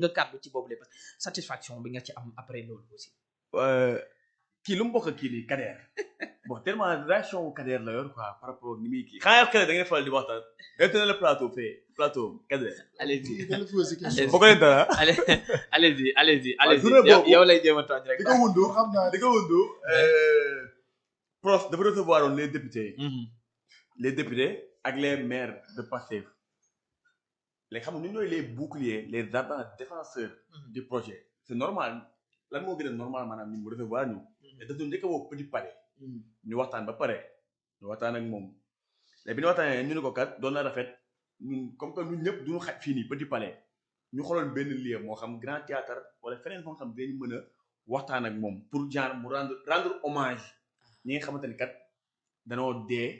nga kàddu ci boobu lépp satisfaction bi nga ci am après loolu aussi. kii lu mu bokk kii nii Kader bon tellement réaction Kader la yor quoi par rapport ni muy kii xanaa Kader da ngeen faral di waxtaan da le plateau Kader. allez-y boo ko leen dara. allez-y yow lay jéem a tooñ rek. di ko wundu xam naa di ko wundu. prof dafa recevoir woon les députés ak les maires de Pastef léegi xam nga ñun ñooy les boucliers les ardents défenseurs du projet c'est normal lan moo gën a normal maanaam ñu mu recevoir ñu te daf ñu njëkk a woo Petit Palais ñu waxtaan ba pare ñu waxtaan ak moom léegi bi ñu waxtaanee ñu ne ko kat doon na rafet ñun comme que ñun ñëpp duñu xaj fii nii Petit Palais ñu xooloon benn lieu moo xam Grand Théâtre wala feneen foo xam dañu mën a waxtaan ak moom pour genre mu rendre hommage ñi nga xamante ni kat danoo dee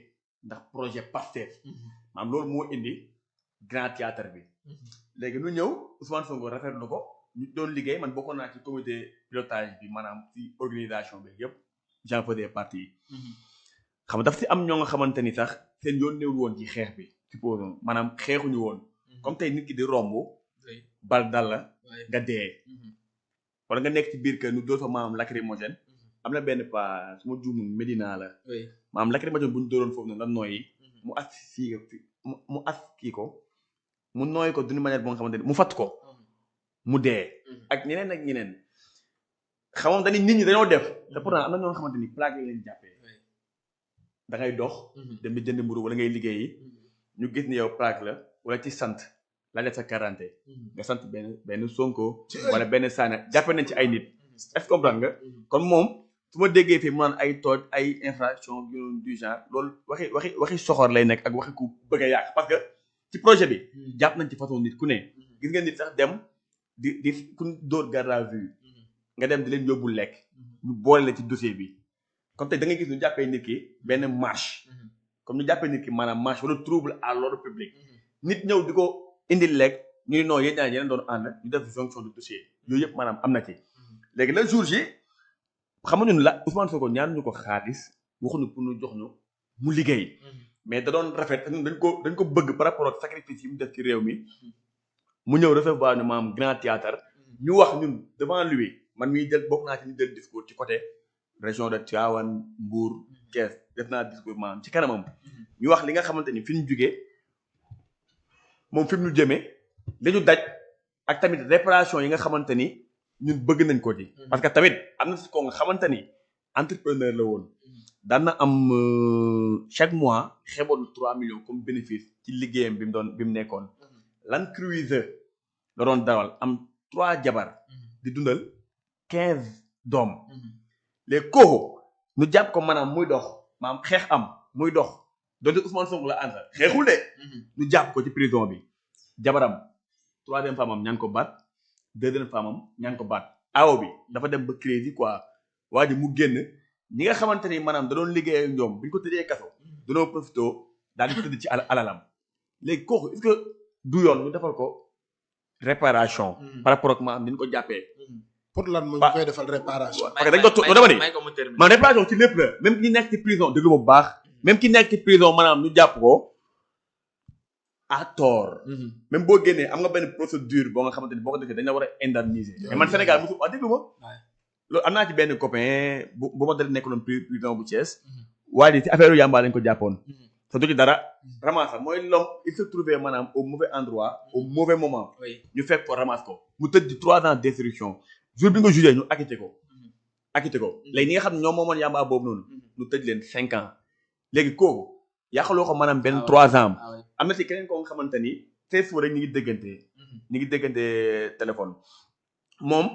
ndax projet Pastef maanaam loolu moo indi Grand Théâtre bi léegi ñu ñëw Ousmane Sonko rafetlu ko ñu doon liggéey man bokkoon naa ci comité pilotage bi maanaam ci organisation bi yëpp j'en faisais partie xam nga daf si am ñoo nga xamante ni sax seen yoon néewul woon ci xeex bi supposons maanaam xeexuñu woon comme tey nit ki di romb bal dal la nga dee wala nga nekk ci biir kër ñu dóor fa maanaam lacrymogène am na benn pas su ma juumul Médina la maanaam lacrymogène bu ñu dóoroon foofu noonu la nooyi mu as fii mu as kii ko mu nooy ko d'une manière boo nga xamante ni mu fatt ko mu dee ak ñeneen xam nga dañuy nit ñi dañoo def te pourtant am na ñoo xamante ni plaque yi leen jàppee da ngay dox dem di jënd mburu wala ngay liggéeyi ñu gis ni yow plaque la wala ci sant la def sa quarante nga sant benn Sonko wala benn Sané jàppe nañ ci ay nit est-ce que comprendre nga kon moom su ma déggee fii mu naan ay tooj ay infraction du genre loolu waxi soxor lay nekk ak waxi ku bëgg a yàq parce que ci projet bi jàpp nañ ci façon nit ku ne gis nga nit sax dem di ku dóor garde à vue nga dem di leen yóbbu lekk ñu boole la ci dossier bi comme tey da ngay gis ñu jàppee nit ki benn marche comme ñu jàppee nit ki maanaam marche wala trouble à l'ordre public nit ñëw di ko indil lekk ñu ne non yéen ñaar yeneen doon ànd ñu def jonction de dossier yooyu yëpp maanaam am na ci léegi le jour ji xam nga ñun la Ousmane Sonko ñaan ñu ko xaalis waxuñu pour ñu jox ñu mu liggéey mais da doon rafet dañ ko bëgg par rapport ak sacrifice yi mu def ci réew mi mu ñëw recevoir ñu maam Grand Théâtre ñu wax ñun devant lui man miy jël bokk naa ci ñu jël discours ci côté région de Tivaouane Mbour Thiès def naa discours maam ci kanamam ñu wax li nga xamante ni fi ñu jugee moom fi mu ñu jëmee li ñu daj ak tamit réparation yi nga xamante ni ñun bëgg nañ ko ci parce que tamit am na si ko nga xamante ni entrepreneur la woon daan na am chaque mois xeboon 3 millions comme bénéfice ci liggéeyam bi mu nekkoon Land Cruiser la doon dawal am 3 jabar di dundal 15 doom les kooku ñu jàpp ko maanaam muy dox maanaam xeex am muy dox donte Ousmane Sonko la àndal xeexul de ñu jàpp ko ci prison bi jabaram 3e femme am ñaan ko baat 2e femme am ñaan ko baat awo bi dafa dem ba crédit quoi waa ji mu génn ñi nga xamante ni maanaam da doon liggéey ak ñoom bi ñu ko tëjee kaso danoo profité daal di tëdd ci alalam léegi kooku est-ce que du yoon ñu defal ko réparation par rapport ak maanaam ni ñu ko jàppee pour lan mu ñu koy defal réparation parce que dañ ko dama ni maanaam réparation ci lépp la même ki nekk ci prison déglu bu baax même ki nekk ci prison maanaam ñu jàpp ko à tort même boo génnee am nga benn procédure boo nga xamante ni boo ko defee dañ la war a indemniser mais man Sénégal mosu wax déglu ma loolu am naa ci benn copain bu ma dal nekkaloon prison bu Thiès waaye di ci affaire yàmbaa lañ ko jàppoon sa du ci dara ramasse mooy l'homme il se trouvait maanaam au mauvais endroit au mauvais moment ñu fekk ko ramasse ko mu tëj di 3 ans d'instruction jour bi nga jugé ñu acquitté ko léegi ñi nga xam ne ñoom moomoon yàmbaa boobu noonu ñu tëj leen 5 ans léegi kooku yàqaloo ko maanaam benn 3 ans am na ci keneen ko nga xamante ni tey suba rek ñu ngi déggante téléphone moom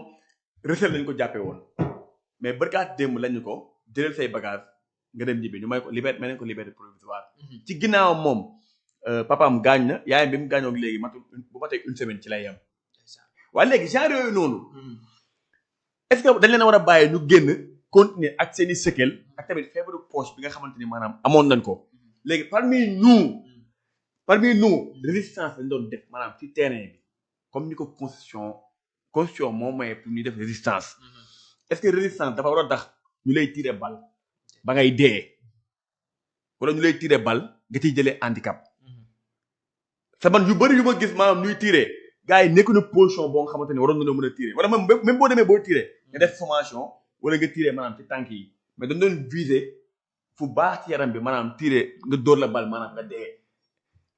recel lañ ko jàppee woon mais barkaat démb lañu ko jëlal say bagage nga dem ñibbi ñu may ko liberté may nañ ko liberté provisoire ci ginnaawam moom papaam gaañ na yaayam bi mu gaañoo léegi bu matee 1 semaine ci lay yem waaye léegi genre yooyu noonu est-ce que dañ leen a war a bàyyi ñu génn continuer ak seen i séquelles ak tamit feebaru poche bi nga xamante ni maanaam amoon nañ ko léegi parmi nous résistance lañ doon def maanaam ci terrain bi comme ni ko constitution moo maye pour ñu def résistance est-ce que résistance dafa war a tax ñu lay tirer balle ba ngay dee wala ñu lay tirer balle nga ciy jëlee handicap sa man yu bëri yu ma gis maanaam ñuy tirer gars yi nekk na position boo nga xamante ni waroon nañoo mën a tirer wala même boo demee boo tirer nga def formation wala nga tirer maanaam ci tànk yi mais dañ doon viser fu baax ci yaram bi maanaam tirer nga dóor la bal maanaam nga dee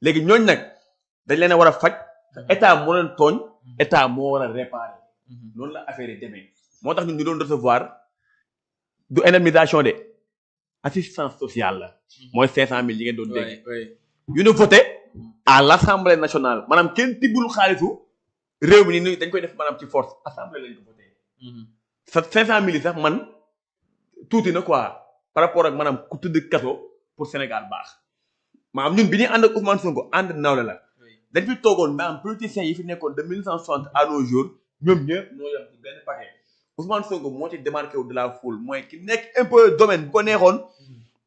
léegi ñooñ nag dañ leen a war a faj état moo leen tooñ état moo war a réparer noonu la affaire yi demee moo tax ñun ñu doon recevoir du indemnisation de assistance sociale la mooy 500000 yi ngeen doon dégg yu ñu voté à l'Assemblée nationale maanaam kenn tibbul xaalisu réew mi ni dañ koy def maanaam ci force assemblée lañ ko voté sa 500000 yi sax man tuuti na quoi par rapport ak maanaam ku tëdd kaso pour Sénégal baax maanaam ñun bi ñuy ànd ak Ousmane Sonko ànd nawle la dañ fi toogoon maanaam politiciens yi fi nekkoon de 1960 à nos jours ñoom ñëpp ñoo yem ci benn paquet Ousmane Sonko moo ci démarqué wu de la foule mooy ki nekk un peu domaine bu ko neexoon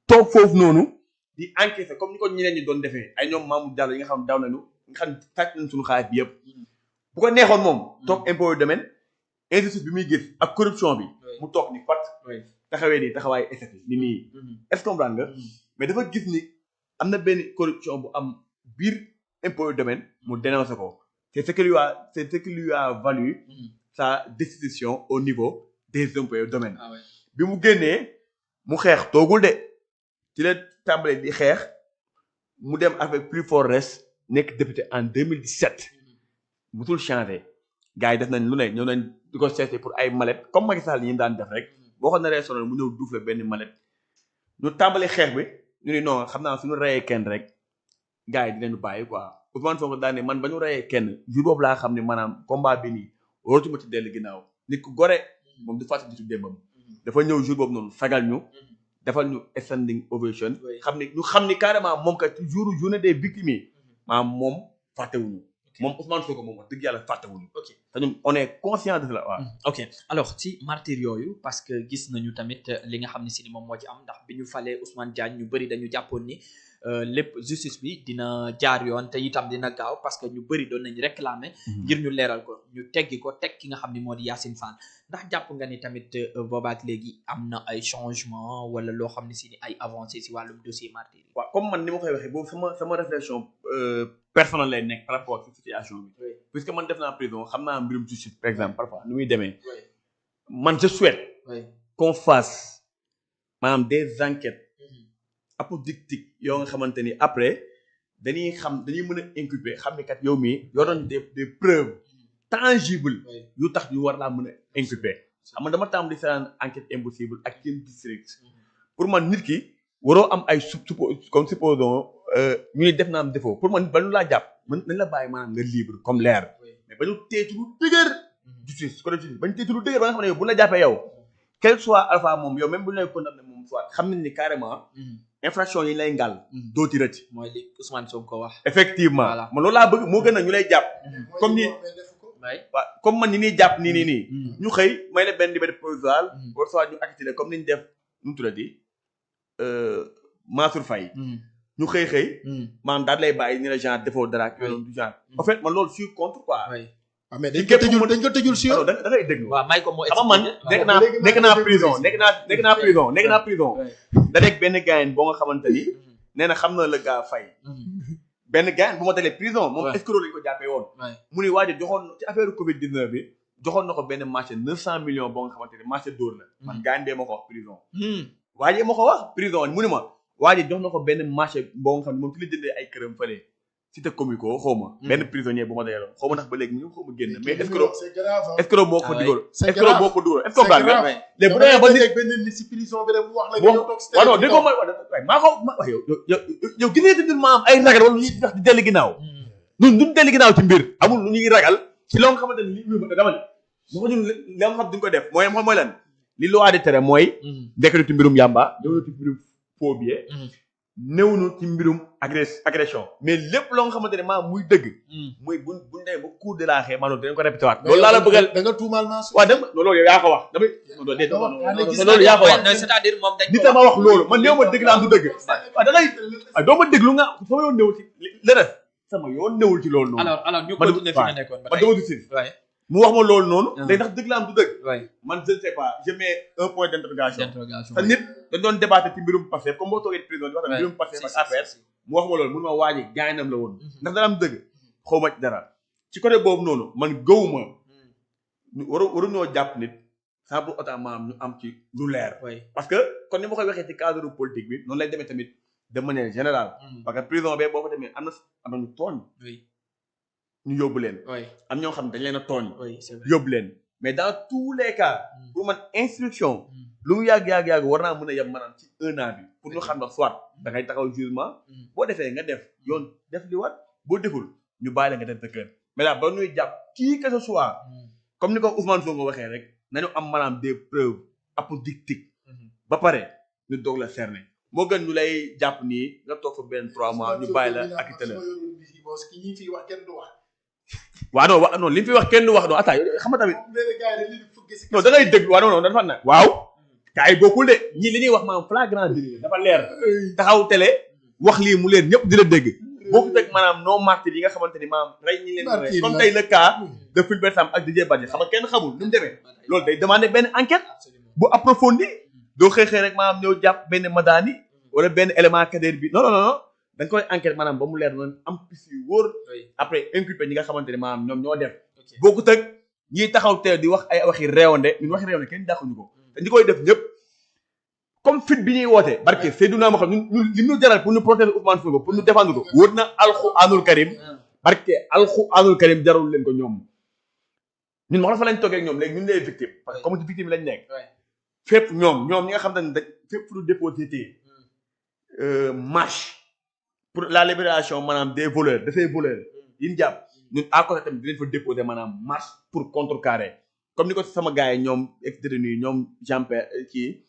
toog foofu noonu di encaisser comme ni ko ñeneen ñi doon defee ay ñoom Mamour Diallo yi nga xam daw nañu nga xam sàcc nañ suñu xaalis bi yëpp bu ko neexoon moom toog impôt domaine injustice bi muy gis ak corruption bi mu toog ni pat taxawee nii taxawaay SFI ni nii est-ce que comprendre nga mais dafa gis ni am na benn corruption bu am biir impôt domaine mu dénoncé ko c'est ce qui lui a valu sa destitution au niveau des impôts et domaines bi mu génnee mu xeex toogul de ci la tàmbale di xeex mu dem avec plus fort reste nekk député en 2017 musul changé gars yi def nañ lu ne ñëw nañ di ko seeti pour ay mallette comme Macky Sall yi ñu daan def rek boo ko naree sonal mu ñëw duuf la benn mallette ñu tàmbale xeex bi ñu ni non xam naa suñu reyee kenn rek gars yi dinañu bàyyi quoi Ousmane Sonko daan ne man ba ñu reyee kenn jour boobu laa xam ne maanaam combat bi nii waratuma ci dellu ginnaaw nit ku gore moom du fàttali ci démbam dafa ñëw jour boobu noonu sagal ñu defal ñu standing ovation xam ni carrément moom kat ci journée des victimes yi maanaam moom fàttewuñu moom Ousmane Sonko moom wax dëgg yàlla fàttewuñu te ñun on est conscient de cela waaw ok alors ci martyr yooyu parce que gis nañu tamit li nga xam ne si ni moom moo ci am ndax bi ñu falee Ousmane Diagne ñu bëri dañu jàppoon ni lépp justice bi dina jaar yoon te itam dina gaaw parce que ñu bëri doon nañu réclamer ngir ñu leeral ko ñu teggi ko teg ki nga xam ne moo di Yacine Fall ndax jàpp nga ni tamit boobaak léegi am na ay changement wala loo xam ne si ni ay avancé si wàllum dossier martyr yi waaw comme man ni ma koy waxee boobu sama réflexion personnelle lay nekk par rapport ak situation bi puisque man def naa prison xam naa mbirum justice par exemple parfois nu muy demee man je souhaite qu'on fasse maanaam des enquêtes apodictique yoo nga xamante ni après dañuy mën a inculper xam ni kat yow mii yoroon des preuves tangibles yu tax ñu war laa mën a inculper xam nga dama tàmbali seen enquête impossible ak Kim District pour man nit ki waroo am ay comme supposons ñu ni def naa am défaut pour man ba ñu laa jàpp nañ la bàyyi maanaam nga libre comme l'air mais ba ñu teetu lu dëgër justice corrective ba ñu teetu lu dëgër ba nga xam ne yow bu la jàppee yow quel soit alpha moom yow même bu ñu lay condamné moom soit xam nañ ni carrément infraction yi lay ngal doo ci rëcc mooy li Ousmane Sonko wax effectivement man loolu laa bëgg moo gën a ñu lay jàpp comme ni waaw comme man ni ñuy jàpp nii ñu xëy may la benn liberté provisoire war soit ñu activité comme ni ñu def nu mu tuddati Mansour Faye ñu xëy maanaam daal lay bàyyi ni la genre défaut dara ak yooyu du genre en fait man loolu je suis contre quoi ah mais dañ ko tëjul si yoon da ngay déglu waaw may ko moo xam man nekk naa prison da nekk benn gaayen boo nga xamante ni nee na xam na la gaa fay benn gaayen bu ma dalee prison moom escroc lañu ko jàppee woon mu ni waajo joxoon ci affaire Covid 19 bi joxoon na ko benn marché 900 millions boo nga xamante ni marché dóor la man gaayen bee ma ko wax prison waaje ma ko wax prison mu ni ma waaje jox na ko benn marché boo nga xam ne moom fi la jëndee ay këram fële cité comico xaw ma benn prisonnier bu ma dayaloon xaw ma ndax ba léegi ñu xaw ma génn mais escroc moo ko dugal escroc moo ko dugal est-ce que comprendre nga léegi bu demee ba nit benn nit si prison bi rek mu wax la waaw non déggoo ma maa ko wax yow gis nga ñun maam ay ragal wala ñuy tax di dellu ginnaaw ñun duñ dellu ginnaaw ci mbir amul lu ñuy ragal ci loo nga xamante ni li dama ne moo ñun li nga xam duñ ko def mooy lan li loi de tere mooy dekk ci mbirum yàmba ñëw ci mbirum faux billet néew na ci mbirum agression mais lépp loo nga xamante ne maa muy dëgg muy buñ demee ba cour de la xee maa loolu dinañ ko répété waat loolu laa la bëggal da nga tuumaal naa waaw dem loolu yow yaa ko wax damay loolu yaa ko wax c'est-à-dire moom dañ nit ma wax loolu man néew ma dëgg la am du dëgg waaw da ngay doo ma déglu nga sama yoon néewul ci leneen sama yoon néewul ci loolu noonu alors ñu continuer fi nga nekkoon man dama du si mu wax ma loolu noonu day ndax dëgg la am du dëgg man je ne sais pas je mets un point d'interrogation te nit dañ doon débattre ci mbirum Pastef comme boo toogee prison di wax mbirum Pastef ak affaire mu wax ma loolu mun ma waaji gaynam la woon ndax dara am dëgg xaw ma ci dara ci côté boobu noonu man gëwuma ñu waruñoo jàpp nit sans pour autant maanaam ñu am ci lu leer. parce que kon ni ma koy waxee ci cadre politique bi noonu lay demee tamit de manière générale. parce que prison bee boo ko demee am na ñu tooñ. ñu yóbbu leen. am ñoo xam ne dañ leen a tooñ. yóbbu leen mais dans tous les cas. pour man instruction. lu mu yàgg war naa mën a yem maanaam ci 1 an bi pour ñu xam ne soit da ngay taxaw jugement. boo defee nga def yoon def li wat boo deful ñu bàyyi la nga def sa kër mais daal ba ñuy jàpp qui que ce soit. comme ni ko Ousmane Sonko waxee rek nañu am maanaam des preuves apodictiques. ba pare ñu doog la cerner moo gën ñu lay jàpp nii nga toog fa benn 3 mois ñu bàyyi la acquitté la. waaw non li mu fi wax kenn du wax non attends xam nga tamit. non da ngay dégg waaw non dafa ne waaw. kaa yi bokkul de ñii li ñuy wax maanaam flagrant délit dafa leer taxaw télé wax lii mu leen ñëpp di la dégg boo ko teg maanaam non martyrs yi nga xamante ni maanaam rey ñi leen rey comme tey le cas de Fulbert Sambou ak Didier Badji xam nga kenn xamul nu mu demee loolu day demander benn enquête bu approfondi doo xëy rek maanaam ñëw jàpp benn Madani wala benn élément cadre bi non dañ koy enquête maanaam ba mu leer noonu am piste yu wóor après inculpé ñi nga xamante ni maanaam ñoom ñoo def boo ko teg ñiy taxaw teel di wax ay waxi réewande ñun waxi réewande kenn dàquñu ko te ñi koy def ñëpp comme fit bi ñuy woote barke Seydina Mohamed ñun li ñu jaral pour ñu protéger Ousmane Sonko pour ñu défendre ko wóor na alxuraanul karim barke alxuraanul karim jarul leen ko ñoom ñun wax la fa lañ toogee ak ñoom léegi ñun les victimes parce que comme ci victime lañ nekk fépp ñoom ñi nga xam ne dañ fépp pour déposer marche pour la libération maanaam des voleurs dafay voleurs yi ñu jàpp ñun à côté tamit dinañ fa déposer maanaam marche pour contrecarrer comme ni ko sama gars yi ñoom ex-détenus ñoom Jean-Pierre kii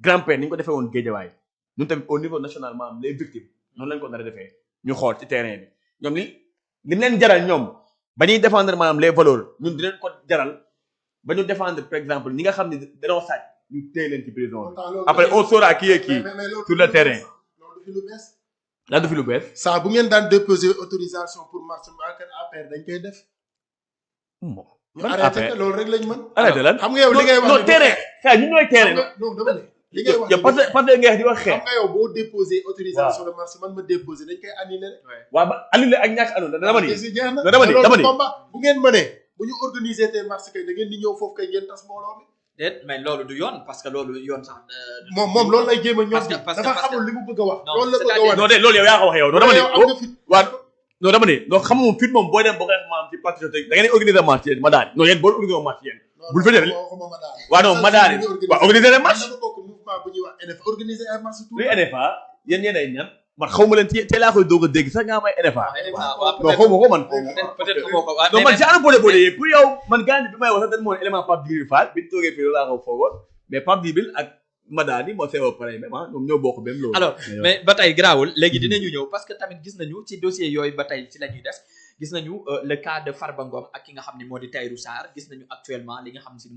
grand-père ni ñu ko defee woon Guédiawaye ñun tamit au niveau national maanaam les victimes noonu lañ ko nar a defee ñu xool ci terrain bi ñoom li leen jaral ñoom ba ñuy défendre maanaam les valeurs ñun dinañ ko jaral ba ñu défendre par exemple ñi nga xam ne dañoo sàcc ñu téye leen ci prison bi après on saura qui est qui sur le terrain. la du fi lu bees. saa bu ngeen daan déposer autorisation pour marche ak APR dañ koy def. ñu arrêté ko loolu rek lañ mën. arrêté lan xam nga yow li ngay wax non terrain xëy ñun ñooy terrain. non dama ne li ngay wax parce que ngeen di wax xeex. xam nga yow boo déposé autorisation de marche man ma déposé dañ koy annulé rek. waaw ba annulé ak ñàkk annulé dama ni. dama ni bu ngeen mënee bu ñu organiser te marche kay da ngeen di ñëw foofu kay ngeen tas mbooloo mi. déet mais loolu du yoon parce que loolu yoon sax. moom loolu lay jéem a ñor dafa xamul li mu bëgg a wax. loolu la bëgg a wax non de loolu yow yaa ko wax yow. non dama ni waaw non dama ni donc xam nga moom fit moom booy dem ba koy maanaam ci patriote da ngeen di organiser marche yéen ma daal non yéen boo organiser marche yéen. bul fa jëlee waaw non ma daal waaw organiser leen marche. mouvement bu ñuy wax NFA organiser ay marche tout. luy NFA yéen ay ñan man xaw ma leen tey laa koy doog a dégg sax nga am ay NFA. non xaw ma ko man. peut-être moo ko non man genre boole pour yow man gars bi may wax sax dañu moo élément Pape Djibril Fall bi ñu toogee fii loolu laa ko foogoon mais Pape Djibril ak Madani moo seewoo pare même ñoom ñoo bokk même loolu. alors mais ba tey garaawul léegi dinañu ñëw parce que tamit gis nañu ci dossier yooyu ba tey ci la ñuy des gis nañu le cas de Farba Ngom ak ki nga xam ne moo di Tahirou Sarr gis nañu actuellement li nga xam si